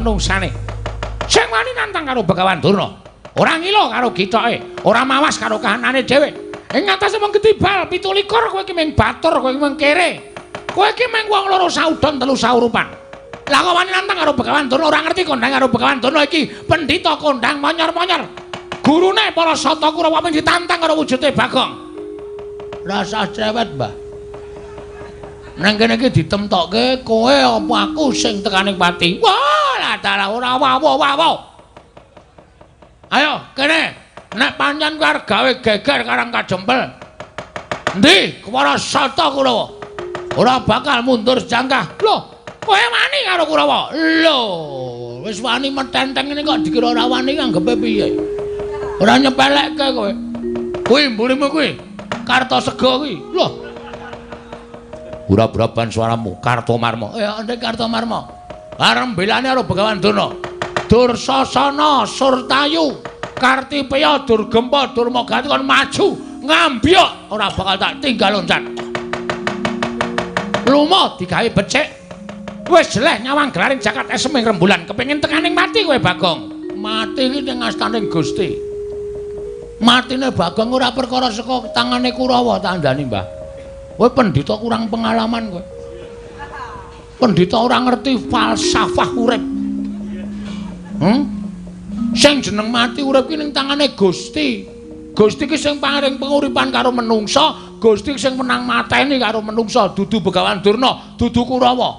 Menungsane. Sing wani nantang karo Begawan Durna, ora ngilo karo gitoke, ora mawas karo kahanane dhewe. Ing ngatasé wong ketibal 17 kowe iki mung batur, kowe iki mung kere. Kowe iki mung wong loro saudon telu saurupan. Lah kok wani nantang karo Begawan Durna, ora ngerti kondang karo Begawan Durna iki pendhita kondang monyor-monyor. Gurune para Sata Kurawa mung ditantang karo wujude Bagong. Rasah cewet, Mbah. Nang kene iki ditemtokke kowe apa aku sing tekaning pati. Wah, lah dalah ora wawo-wawo. Ayo kene, nek pancen kowe arep gawe geger Karang Kajempel. Endi para Sata Kurawa? Ora bakal mundur sejangkah. Lho, kowe wani karo Kurawa? Lho, wis wani metenteng ngene kok dikira ora wani anggepe piye? Ora nyepelekke kowe. Kuwi mburimu kuwi. Kartasega kuwi. Lho. Ura-uraban suaramu Kartomarma. Ya ndek Kartomarma. Arep mbelani karo Begawan Durna. Dursasana Surtayu Kartipeya Durgempa Durmagati kon maju ngambyok ora bakal tak tinggal loncat. Lumo digawe becik. Wis jeleh nyawang gelaring jagat esem ing rembulan kepengin tekaning mati kowe Bagong. Mati iki ning astaning Gusti. Matine Bagong ora perkara saka tangane Kurawa tandani, Mbah. Kowe pendhita kurang pengalaman kowe. Pendhita ora ngerti falsafah urip. Sing jeneng mati urip ki ning tangane Gusti. Gusti ki sing paring penguripan karo menungsa, Gusti sing menang mateni karo menungsa, dudu Begawan Durna, dudu Kurawa.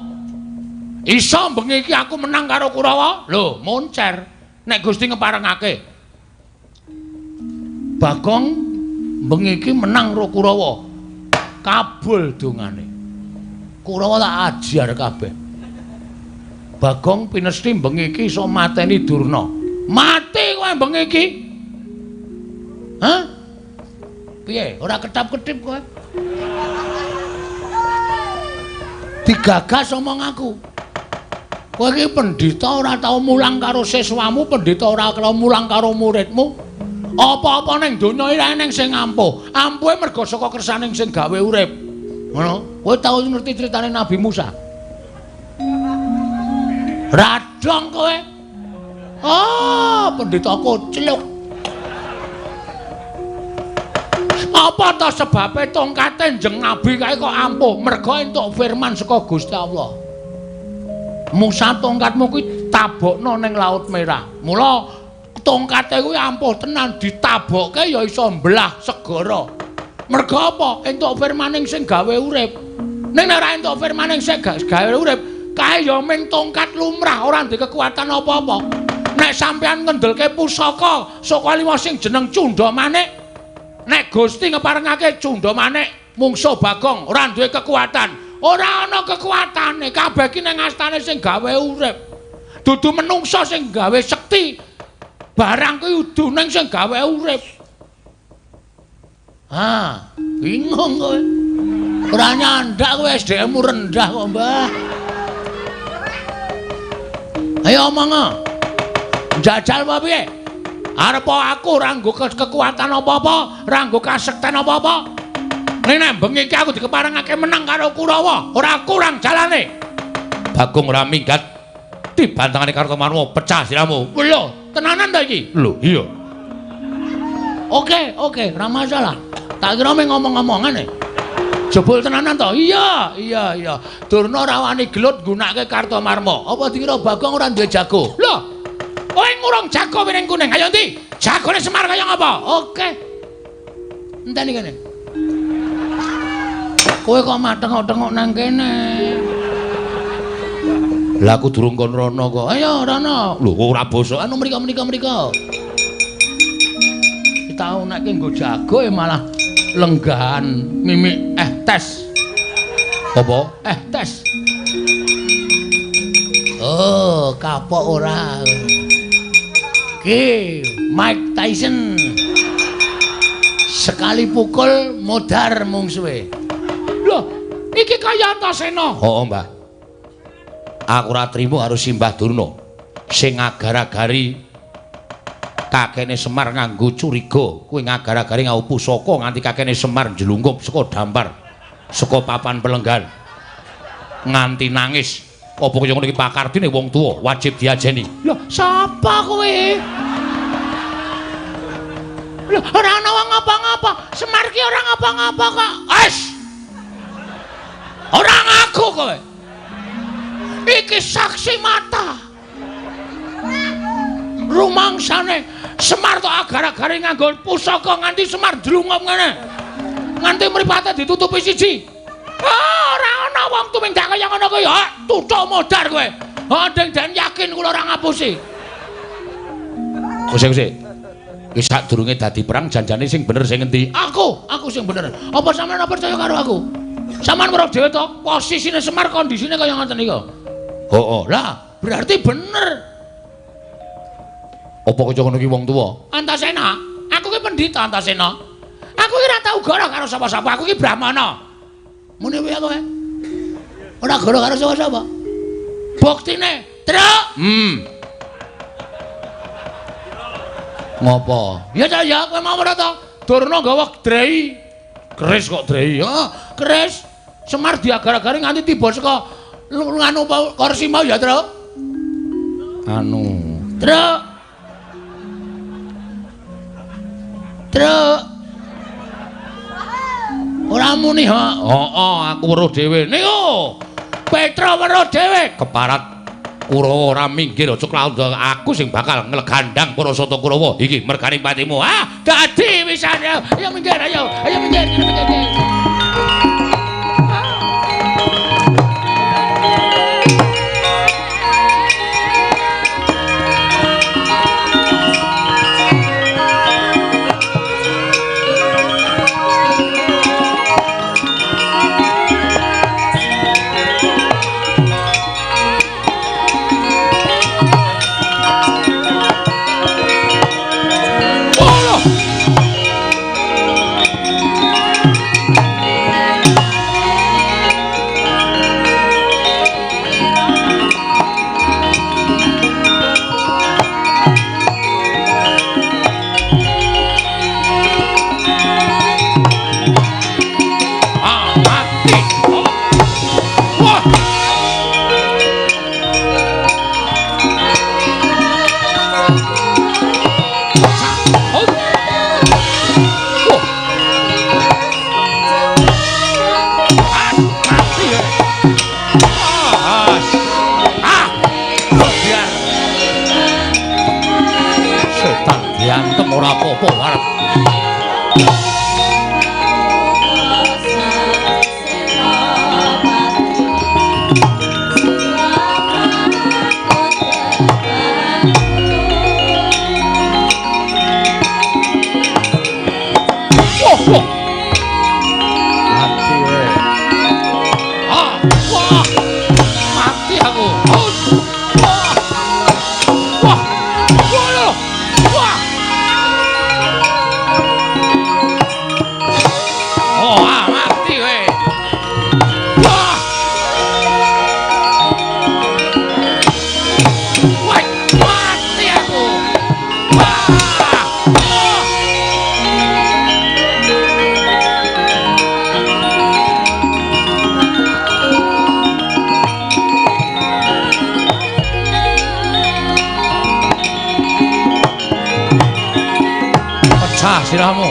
Iso bengi iki aku menang karo Kurawa? Lho, moncer. Nek Gusti ngeparengake. Bagong bengi iki menang karo Kurawa. Kabul dongane. Kurawa tak ajar kabeh. Bagong pinesti bengi iki iso mateni Durna. Mati kowe bengi iki. Hah? Piye? Ora ketap-ketip kowe? Digagas omong aku. Kowe iki pendhita ora tau mulang karo siswamu, pendhita ora tau mulang karo muridmu. Apa-apa ning donya iki eneng sing ampuh. Ampuhe merga saka kersaning sing gawe urip. Ngono. Kowe tau ngerti critane Nabi Musa? Radong kowe. Ah, pendhita kocluk. Apa ta sebabe tongkate Njeng Nabi kae kok ampuh? Merga entuk firman saka Gusti Allah. Musa tongkatmu kuwi tabokno ning Laut Merah. Mula tongkate kuwi ampuh tenan, ditabokke ya iso mbelah segara. Merga apa? Entuk firmaning sing gawe urip. Ning nek ora entuk firmaning sing gawe urip, kae ya mung tongkat lumrah, ora ndek kekuatan apa-apa. Nek sampean ngendelke pusaka saka lima sing jeneng Cunda Manik, nek Gusti ngeparengake Cunda Manik mungsuh Bagong ora duwe kekuatan. Ora ana kekuatane, kabeh ki ning astane sing gawe urip. Dudu menungsa sing gawe sekti. Barang kuwi udu ning sing gawe urip. Ah, bingung kowe. Ora nyandak kowe, SDM-mu rendah kok, Mbah. Ayo omong. Njajal apa piye? Arep aku ora nggo kekuatan apa-apa, ora nggo kasekten apa-apa. Ning nek bengi iki aku dikeparengake menang karo Kurawa, ora kurang jalane. Bagong ora minggat dibantangane Kartomarma, pecah siramu. Lho, tenanan ta iki? Lho, iya. Oke, oke, ora masalah. Tak kira mung ngomong-ngomongan e. Jebul tenanan to? Iya, iya, iya. Durna ora wani gelut nggunakake Kartomarma. Apa dikira Bagong ora duwe jago? Lho, kowe ngurung jago piring kuning. Ayo ndi? Jagone Semar kaya ngapa? Oke. Enteni kene. Kowe kok matengok-tengok nang kene? Lah aku durung kon rono kok. Ayo rono. Lho kok ora bosok. Anu mriko mriko mriko. Tau nek nggo jago malah lenggahan mimik tes. Apa? Tes. Oh, kapok ora. Ki Mike Tyson. Sekali pukul modar mungsuhe. Loh, iki kaya Antasena. Heeh, Mbah. Aku ora trimo karo Simbah Durna sing agar-agari kakene Semar nganggo curiga, kuwi ngagar-agari nganggo pusaka nganti kakene Semar njlungkup saka dampar, saka papan pelenggan. Nganti nangis. Apa kaya ngono iki pakardine wong tuwa wajib diajeni. Lho, sapa kowe? Lho, ora ana wong ngapa-ngapa. Semar ki ora ngapa-ngapa kok. Wes. Ora ngaku kowe. Iki saksi mata. Rumangsane Semar tok agar-agare nganggo pusaka nganti Semar dlungup ngene. Nganti mripate ditutupi siji. Ora ana wong tumindak kaya ngono kuwi. Ha, tutuk modar kowe. Ha, deng den yakin kula ora ngapusi. Kuse-kuse. Wis sadurunge dadi perang janjane sing bener sing ngendi? Aku sing bener. Apa sampeyan percaya karo aku? Sampeyan weruh dhewe to, posisine Semar kondisine kaya ngoten niku. Heeh. Lah, berarti bener. Apa kaya ngono ki wong tuwa? Antasena, aku ki pendhita Antasena. Aku ki ora tau goro karo sapa-sapa, aku ki Brahmana. Muni piye kowe? Ora goro karo sapa-sapa. Buktine, Truk. Ngopo? Ya ta ya, kowe mau ora to? Durna nggawa drei. Keris kok drei. Heeh, keris. Semar diagar-agari nganti tiba saka nganu kursi mau ya, Truk. Anu, Truk. Truk. Ora muni ha. Heeh, aku weruh dhewe. Niku. Petra weruh dhewe keparat Kurawa ora minggir aja klaut aku sing bakal nglegandang para sata Kurawa iki mergane patimu. Ah, dadi wisan. Ayo minggir, ayo. Ayo minggir, minggir. Ora apa-apa arep. Wah, wah. Mati we. Ah, wah. Mati aku. Wah. Wah. Wah. Wah. Oh, mati we. Wah. Wah, mati aku. Wah. Pecah sirahmu.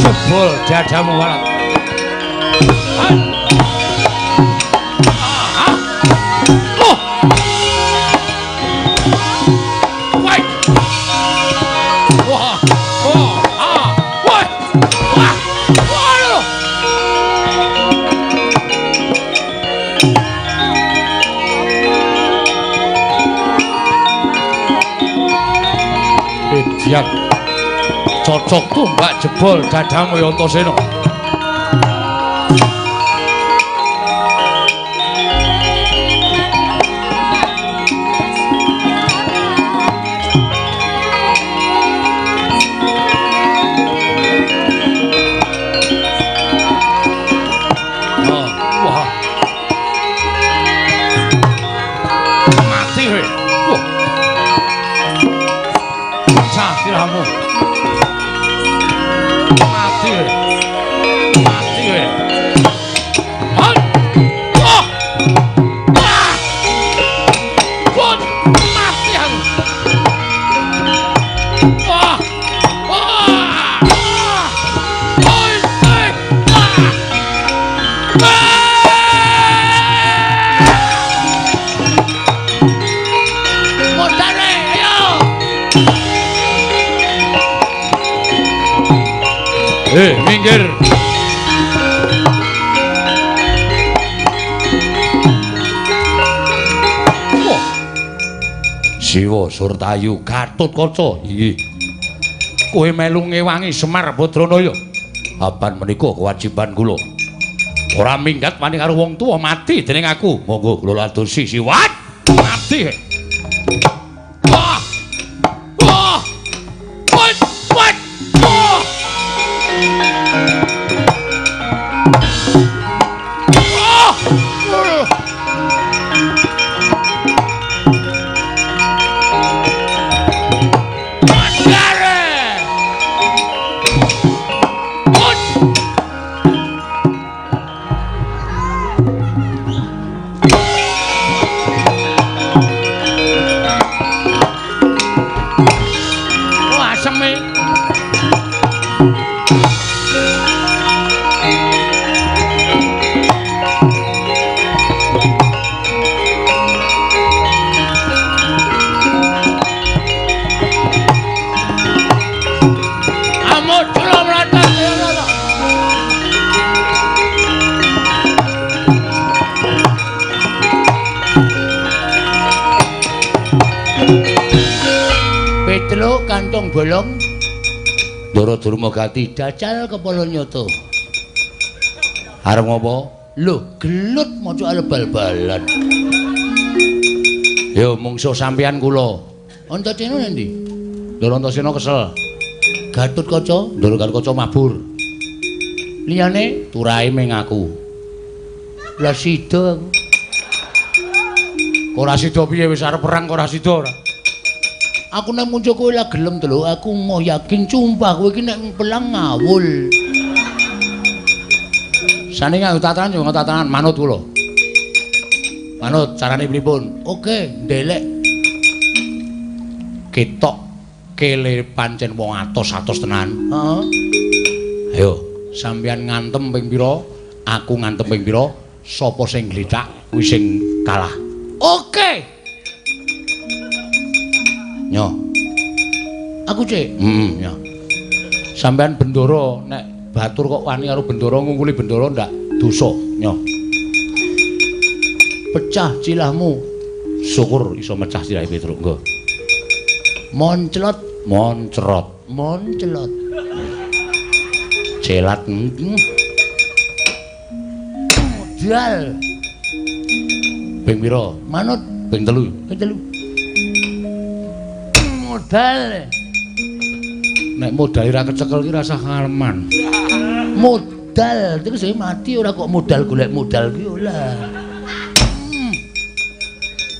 Jebol dadamu warat. Oh. Wah. Wah. Oh. Ah. Wah. Wah. Wah. Idiot. Cocok tumbak jebol dadamu ya Antasena. Oh, wah. Mati kowe. Wah. Pecah sirahmu. Mati. Minggir. Wah. Siwa Surtayu Gatotkaca. Inggih. Kowe melu ngewangi Semar Badranaya. Apan menika kewajiban kula. Ora minggat wani karo wong tuwa mati dening aku. Monggo kula ladosi siwat. Mati. Wah. Wah. Wat wat. Wah. Wah. Petruk kantong bolong Ndara Durmagati jajal kepala nyoto. Arep ngopo? Lho, gelut maca arep bal-balan. Yo mungsuh sampeyan kula. Antasena endi? Ndara Antasena kesel. Gatotkaca, Ndara Gatotkaca mabur. Liyane turahe ming aku. Lah sida aku. Ora sida piye wis arep perang kok ora sida ora. Aku nek muncul kowe lah gelem to lho, aku mau yakin sumpah kowe iki nek pelang ngawul. Sane nganggo tatanan yo nganggo tatanan manut kula. Manut carane pripun? Oke, ndelek. Ketok kele pancen wong atos-atos tenan. Heeh. Ayo, sampeyan ngantem ping pira, aku ngantem ping pira, sapa sing glithak kuwi sing kalah. Oke. Nyo. Aku cek. Heeh, nyo. Sampeyan bendoro nek batur kok wani karo bendoro ngungkuli bendoro ndak dosa, nyo. Pecah cilahmu. Syukur iso mecah cilahe Petruk, nggo. Monclot, moncrot, monclot. Celat. Modal. Ping pira? Manut ping 3. Ping 3. Modal. Nek modal ora kecekel ki rasah ngaleman. Modal terus mati ora kok modal golek modal ki ora.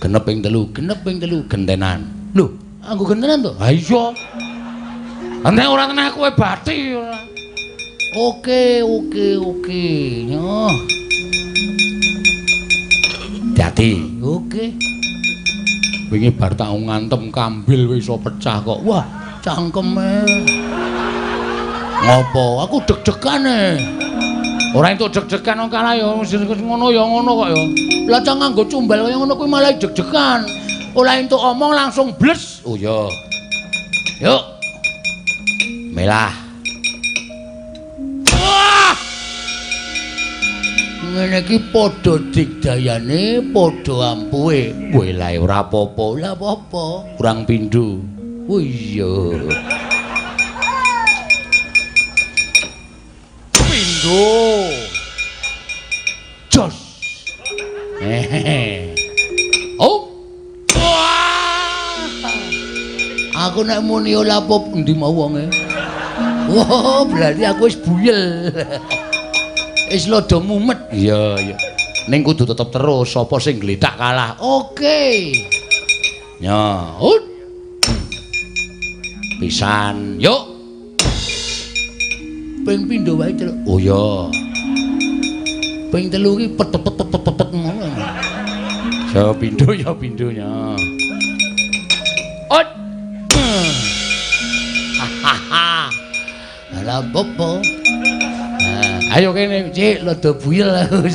Genep ping 3, genep ping 3 gentenan. Lho, aku gentenan to? Ha iya. Nek ora tenah kowe bathi ora. Oke, oke, oke. Nyoh. Dadi, oke. Wingi bar tak ngantem kambil wis iso pecah kok. Wah, cangkeme. Ngopo? Aku deg-degane. Ora entuk deg-degan wong kalah ya ngono ya ngono kok ya. Lah cang nganggo cumbal kaya ngono kuwi malah deg-degan. Ora entuk omong langsung bles. Oh iya. Yuk. Melah. Wah! Ngene iki padha digdayane, padha ampuhe. Welae ora apa-apa, ora apa-apa. Kurang pindho. Oh iya. Pindho. Jos. Hehehe. Oh. Wah. Aku nek muni ora apa endi mau wonge. Wah, berarti aku wis buyel. Wis lodo mumet. Iya, iya. Ning kudu tetep terus sapa sing glethak kalah. Oke. Ya, ut. Pisan, yuk. Ping pindho wae, Truk. Oh iya. Ping 3 ki pet pet pet pet pet ngono. Ya pindho ya pindhonya. Ut. Hahaha. Lah opo? Ayo kene, Cik, rada buyel aku.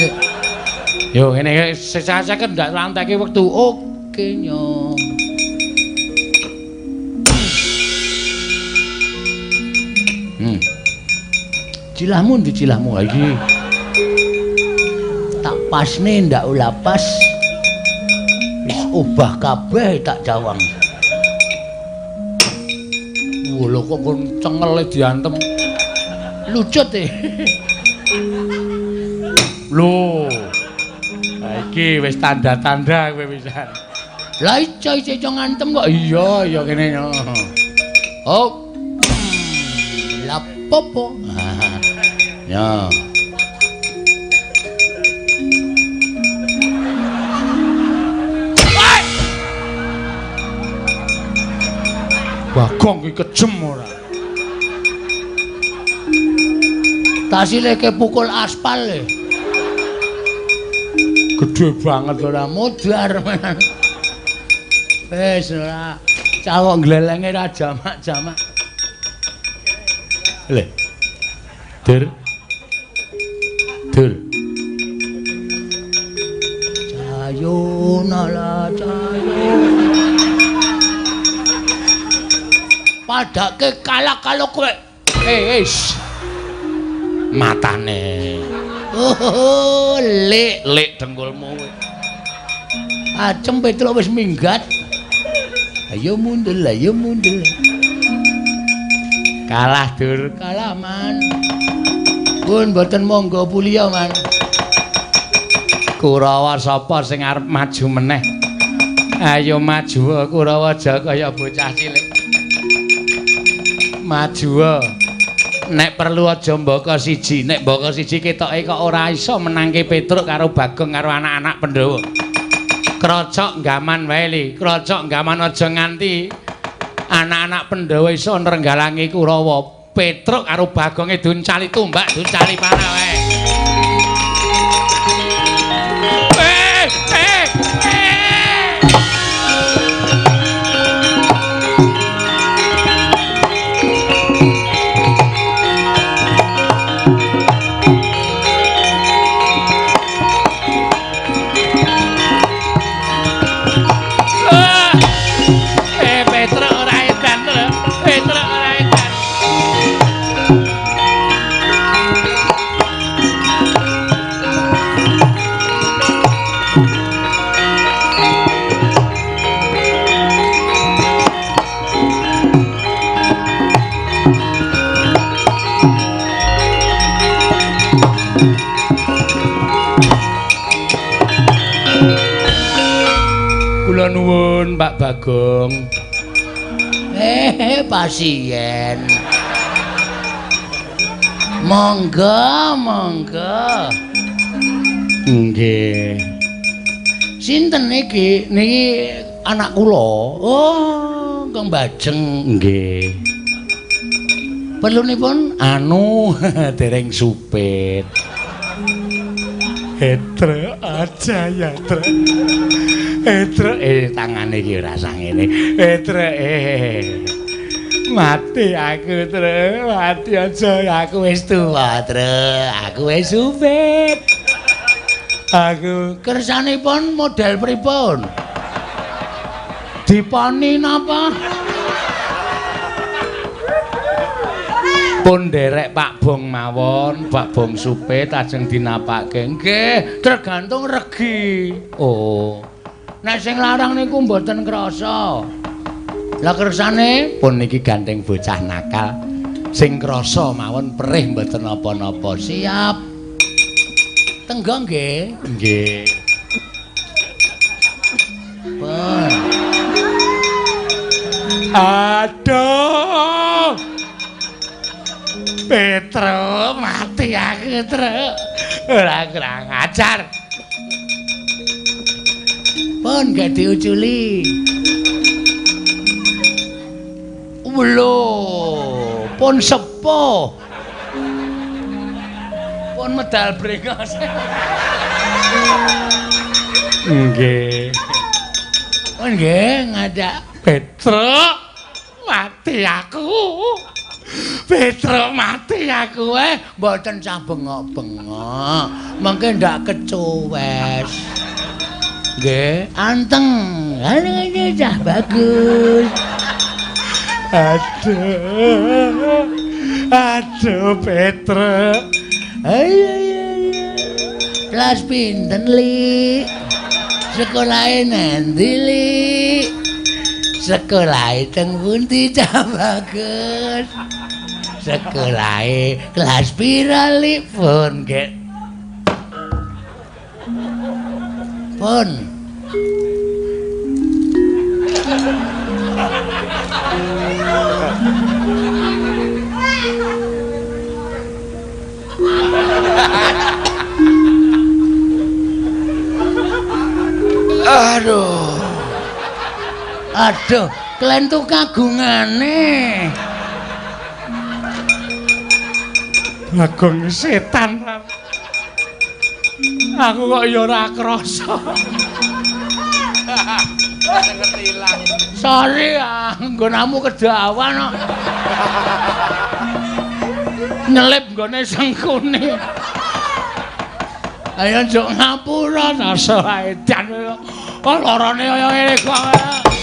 Yo ngene sesah-sesah ndak lanteke wektu. Oke, nyo. Cilahmu ndi cilahmu iki? Tak pasne ndak ulah pas. Wis obah kabeh tak jawang. Lho kok kon cengele diantem. Lucut e. Lho. Ha iki wis tanda-tanda kowe pisan. Lah iso ngantem kok. Iya, iya kene. Oh. Lah popo. Ya. Bagong ki kejem ora. Tasileke pukul aspal e. Gedhe banget ora modar. Wis ora cawok glelenge ra jamak-jamak. Le. Dur. Dur. Cayo nala cayo. Padake kalah kalau kowe. Eh, matane. Oh, lek lek dengkulmu kowe. Acem Petruk wis minggat. Ayo mundul, ayo mundul. Kalah dur, kalah man. Pun mboten monggo puliya man. Kurawa sapa sing arep maju meneh? Ayo maju Kurawa aja kaya bocah cilik. Maju. Nek perlu aja mbaka siji, nek mbaka siji ketoke kok ora iso menangke Petruk karo Bagong karo anak-anak Pandhawa. Krocok gaman wae li, krocok gaman aja nganti anak-anak Pandhawa iso nrenggalangi Kurawa. Petruk karo Bagonge duncali tumbak, duncali panah wae. Kula nuwun Pak Bagong. Pasien. Monggo, monggo. Nggih. Sinten niki? Niki anak kula. Oh, Kang Bajeng. Nggih. Perlunipun anu dereng supit. Etre aja ya, Tre. Etre tangane iki ora sangene. Etre mati aku, Tre. Mati aja aku wis tuwa, Tre. Aku wis supit. Aku kersanipun model pripun? Diponi napa? Pun nderek Pak Bong mawon, Pak Bong supit ajeng dinapake. Nggih, tergantung regi. Oh. Nek sing larang niku mboten krasa. Lah kersane pun niki gandeng bocah nakal. Sing krasa mawon perih mboten napa-napa. Siap. Tenggo nggih. Nggih. Pun. Aduh. Petro mati aku, Tru. Ora kurang ajar. Pun gak diuculi. Lho, pun sepuh. Pun medal brengos. Nggih. Pun nggih ngadak Petro mati aku. Petro mati aku mboten sah bengok-bengok. Mengke ndak kecuwes. Nggih, anteng. Ngene cah bagus. Aduh. Aduh, Petruk. Ayo, ayo, ayo. Kelas pinten, Li? Sekolahe nanti, Li? Sekolahe teng pundi, Cah Bagus? Sekolahe kelas pira, Li? Pun, Gek. Pun. Aduh. Aduh, klentu kagungane. Bagong setan. Aku kok ya ora krasa. Sorry, ah, nggonamu kedawan kok. Nyelip nggone sengkune. Ayo njuk ngapura rasa edan. Oh, lorone kaya ngene kok.